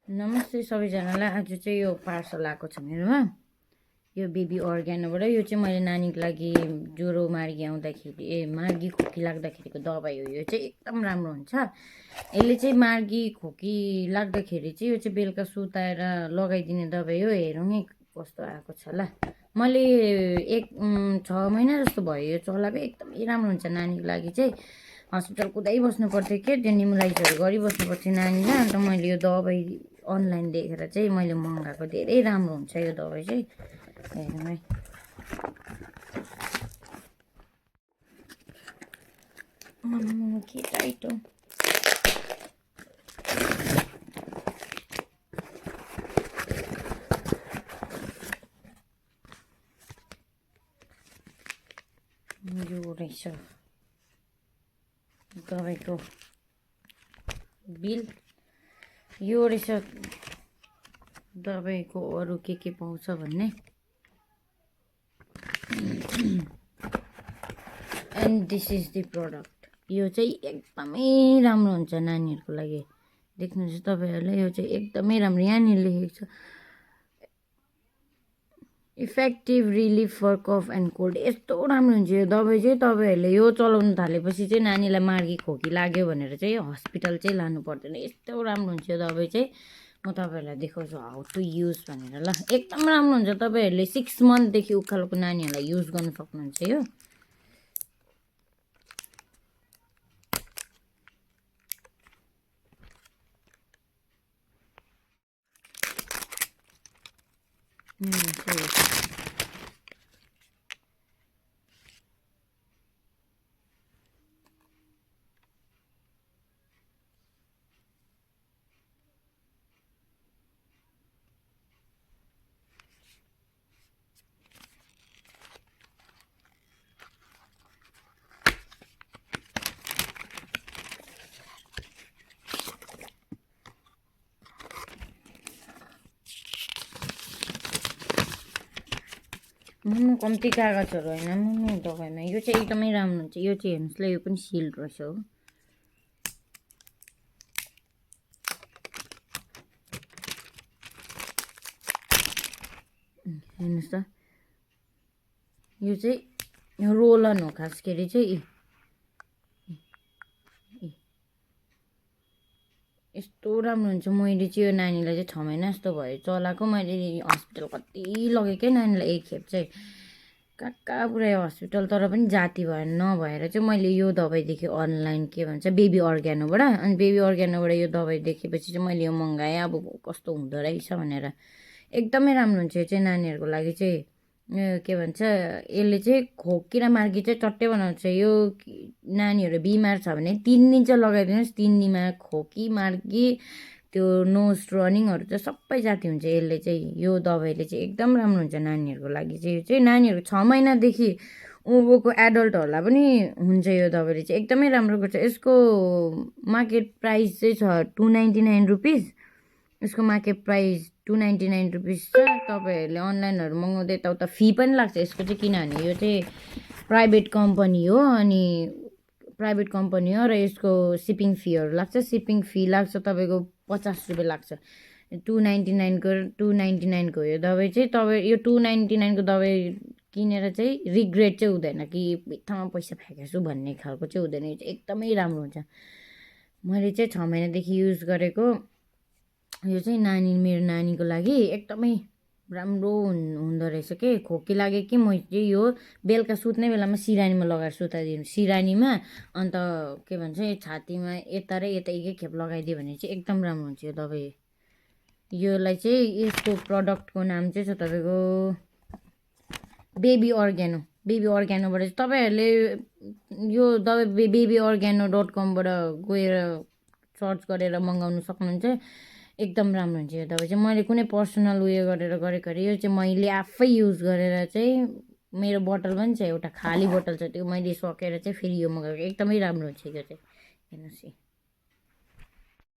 नमस्ते सबैजनालाई। आज चाहिँ यो पार्सल आएको छ मेरोमा। यो बेबी अर्ग्यानोबाट। यो चाहिँ मैले नानीको लागि ज्वरो मार्गी आउँदाखेरि मार्गी खोकी लाग्दाखेरिको दबाई हो। यो चाहिँ एकदम राम्रो हुन्छ। यसले चाहिँ मार्गी खोकी लाग्दाखेरि चाहिँ यो चाहिँ बेलुका सुताएर लगाइदिने दबाई हो। हेरौँ है कस्तो आएको छ ल। मैले 6 महिना जस्तो भयो यो चलाएको। एकदमै राम्रो हुन्छ नानीको लागि चाहिँ। हस्पिटल कुदाइबस्नु पर्थ्यो के, त्यो निमुलाइजहरू गरिबस्नु पर्थ्यो नानीलाई। अन्त मैले यो दबाई अनलाइन देखेर चाहिँ मैले मगाएको। धेरै राम्रो हुन्छ यो दबाई चाहिँ। हेरौँ है। के टाइट हो। यो रहेछ दबाईको बिल। यो रहेछ दबाईको अरू के पाउँछ भन्ने। And this is the product. यो चाहिँ एकदमै राम्रो हुन्छ नानीहरूको लागि। देख्नुहुन्छ तपाईँहरूले, यो चाहिँ एकदमै राम्रो। यहाँनिर लेखेको छ इफेक्टिभ रिलिफ फर कफ एन्ड कोल्ड। यस्तो राम्रो हुन्छ यो दबाई चाहिँ। तपाईँहरूले यो चलाउनु थालेपछि चाहिँ नानीलाई मार्गी खोकी लाग्यो भनेर चाहिँ हस्पिटल चाहिँ लानु पर्दैन। यस्तो राम्रो हुन्छ यो दबाई चाहिँ। म तपाईँहरूलाई देखाउँछु हाउ टु युज भनेर ल। एकदम राम्रो हुन्छ। तपाईँहरूले 6 मन्थदेखि उकालोको नानीहरूलाई युज गर्नु सक्नुहुन्छ यो। कम्ती कागजहरू होइन दबाईमा। यो चाहिँ एकदमै राम्रो हुन्छ। यो चाहिँ हेर्नुहोस् ल, यो पनि सिल्ड रहेछ हो। हेर्नुहोस् त, यो चाहिँ रोलन हो खास गरी चाहिँ। यस्तो राम्रो हुन्छ। मैले चाहिँ यो नानीलाई चाहिँ 6 महिना जस्तो भयो चलाएको। मैले हस्पिटल कति लगेँ क्या नानीलाई एकखेप चाहिँ। कहाँ पुऱ्यायो हस्पिटल, तर पनि जाती नभएर चाहिँ मैले यो दबाई देखेँ अनलाइन, के भन्छ बेबी अर्ग्यानोबाट। अनि बेबी अर्ग्यानोबाट यो दबाई देखेपछि चाहिँ मैले यो मगाएँ। अब कस्तो हुँदो रहेछ भनेर। एकदमै राम्रो हुन्छ यो चाहिँ नानीहरूको लागि चाहिँ। के भन्छ यसले चाहिँ खोकी र मार्गी चाहिँ चट्टै बनाउँछ। यो नानीहरू बिमार छ भने 3 दिन चाहिँ लगाइदिनुहोस्। 3 दिनमा खोकी मार्गी त्यो नोज रनिङहरू चाहिँ सबै जाती हुन्छ यसले चाहिँ। यो दबाईले चाहिँ एकदम राम्रो हुन्छ नानीहरूको लागि चाहिँ। यो चाहिँ नानीहरू 6 महिनादेखि उँभोको एडल्टहरूलाई पनि हुन्छ यो दबाईले चाहिँ। एकदमै राम्रो गर्छ। यसको मार्केट प्राइस चाहिँ छ 299 रुपिस। यसको मार्केट प्राइस 299 रुपिस छ। तपाईँहरूले अनलाइनहरू मगाउँदा यताउता फी पनि लाग्छ यसको चाहिँ, किनभने यो चाहिँ प्राइभेट कम्पनी हो। अनि प्राइभेट कम्पनी हो र यसको सिपिङ फीहरू लाग्छ। सिपिङ फी लाग्छ तपाईँको 50 रुपियाँ लाग्छ। 299को यो दबाई चाहिँ। तपाईँ यो 299को दबाई किनेर चाहिँ रिग्रेट चाहिँ हुँदैन कि बित्थामा पैसा फ्याँकेछु भन्ने खालको चाहिँ हुँदैन। यो चाहिँ एकदमै राम्रो हुन्छ। मैले चाहिँ 6 महिनादेखि युज गरेको। यो चाहिँ मेरो नानीको लागि एकदमै राम्रो हुँदो रहेछ के। खोकी लाग्यो कि म चाहिँ यो बेलुका सुत्ने बेलामा सिरानीमा लगाएर सुताइदिनु। सिरानीमा अन्त के भन्छ छातीमा यता र यता एकैखेप लगाइदियो भने चाहिँ एकदम राम्रो हुन्छ यो दबाई। योलाई चाहिँ यसको प्रडक्टको नाम चाहिँ छ तपाईँको बेबी अर्ग्यानो। बेबी अर्ग्यानोबाट चाहिँ तपाईँहरूले यो दबाई babyorgano.com-बाट गएर सर्च गरेर मगाउनु सक्नुहुन्छ। एकदम राम्रो हुन्छ यो दबाई चाहिँ। मैले कुनै पर्सनल उयो गरेर गरेको अरे। यो चाहिँ मैले आफै युज गरेर चाहिँ मेरो बोतल पनि छ, एउटा खाली बोतल छ, त्यो मैले सकेर चाहिँ फेरि यो मगाएको। एकदमै राम्रो हुन्छ यो चाहिँ। हेर्नुहोस् है।